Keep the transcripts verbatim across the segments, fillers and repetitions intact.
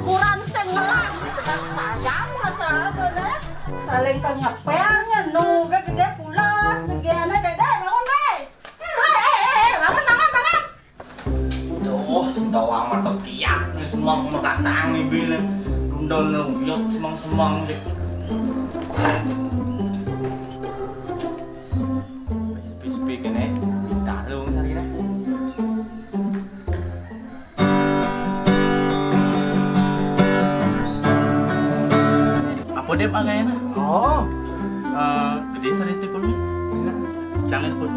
Kurang sing ngelang. Sayang masa apa, leh? Saling kengepel, nu gedé pulas, gedé anak gedé, bangun, Dé. Hmm, eh, eh, eh, eh, bangun, bangun, bangun. Duh, sing tau amat tekiak, nih semang megatang nih bini. Rundal nih uyut semang-semang deh. Sepi-sepi kene, pintar lu, Bang Sari, dah. Apa deh pakainya? Oh. Eh, gedé Sari telepon nih. Jangan telepon.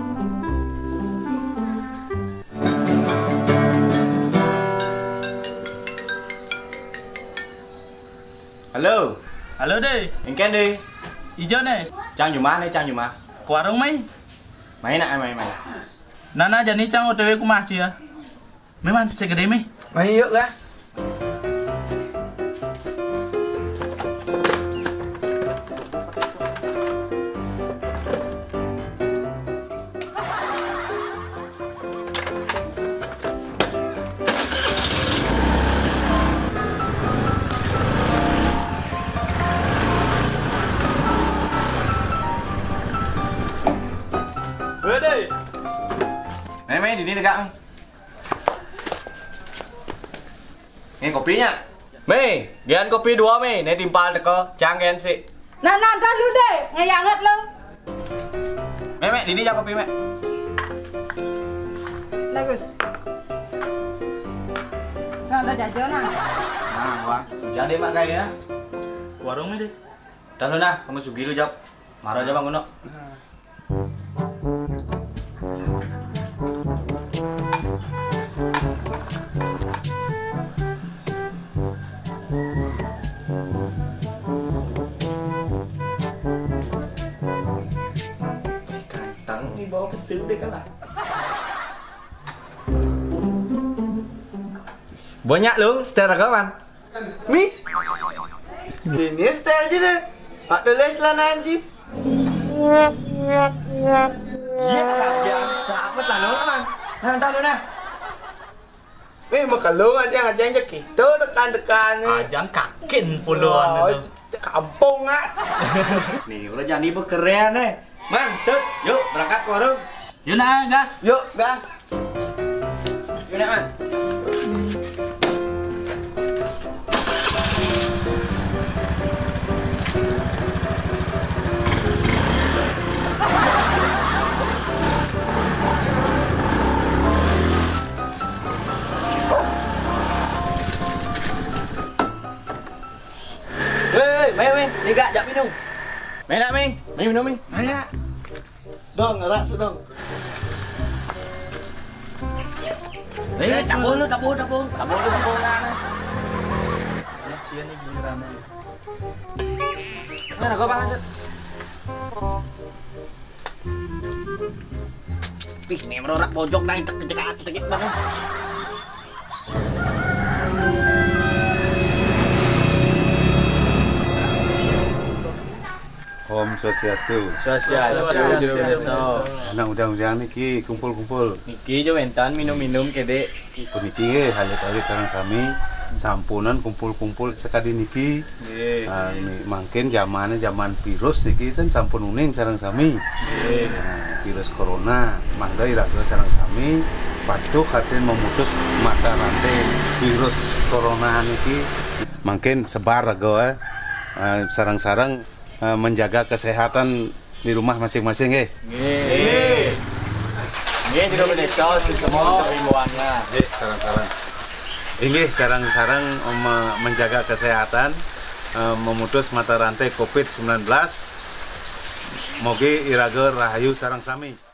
Halo. Halo, Dé. Engkén, Dé. Ijo, né. Cang jumah, né, cang jumah. Ke warung, Mai. Mai, nak, mai, mai. Nana, jani cang O T W ke masjid, ya. Memang segedé, Mai. Mai, yuk, gas. Wéh, Dé. Mai, mai, dini dégak, mai. Nih, kopinya. Mai, gian kopi dua, mai. Nih timpal teka, cang gian sik. Nah, nah, ntar lu, Dé. Ngeyanget lu. Mai, mai, dini jang kopi, mai. Bagus. Nah, udah jajo, nah. Nah, wah, hujan deh, Mak, kayaknya. Warung, Mai, Dé. Tahan lu nah, kamu sugih lu, Jap. Marah aja, Bang, ngono. Ganteng, dibawa ke sini kan, ah. Banyak lu, secara kawan. Mi? Ini style aja deh. Ada les celana anjing. Iya, sarjana. Sama lah, lo, Mang. Nah, entar lu, nah. Mi, makalung aja, aja yang cek gitu, dekan-dekan, nih. Ajang kakin puluhan. Oh, itu. Kampung, ah. Nih, udah jadi berkeren, nih. Mang, Tut, yuk, berangkat ke warung. Yuk, nah, gas. Yuk, gas. Yuk, nah, Man. Hei, hei, mai, mai. Ni gak, jak minum. Mai nak, mai. Mai minum, mai. Ayo. Dong, ngerak, Dong. Eh, tabung lu, tabung, tabung. Tabung lu, tabung, nah, nah. Anak sia nih giliran aja. Mana gua, Bang, lanjut. Ih, ini merorak pojok dah, cek, cek, cek, cek, Bang. Om Swastiastu. Swastiastu, Jero Meso. Anak undang-undang niki kumpul-kumpul. Niki jo wentan minum-minum kedé. Puniki nggih, alit-alit sareng sami sampunan kumpul-kumpul sekadi niki. Nggih. Ah, mi-, mangkin zamane zaman virus niki kan sampun uning sareng sami. Nggih. Nah, virus corona, mangda iraga sareng sami patuh katin memutus mata rantai virus corona niki. Mangkin sebar raga, eh, eh, sareng-sareng, eh, menjaga kesehatan di rumah masing-masing, nggih. Nggih. Nggih, Jero Pendeta, semua himbauannya. Nggih, sareng-sareng. Inggih, sareng-sareng me-, menjaga kesehatan, eh, memutus mata rantai covid sembilan belas. Mogi iraga rahayu sareng sami.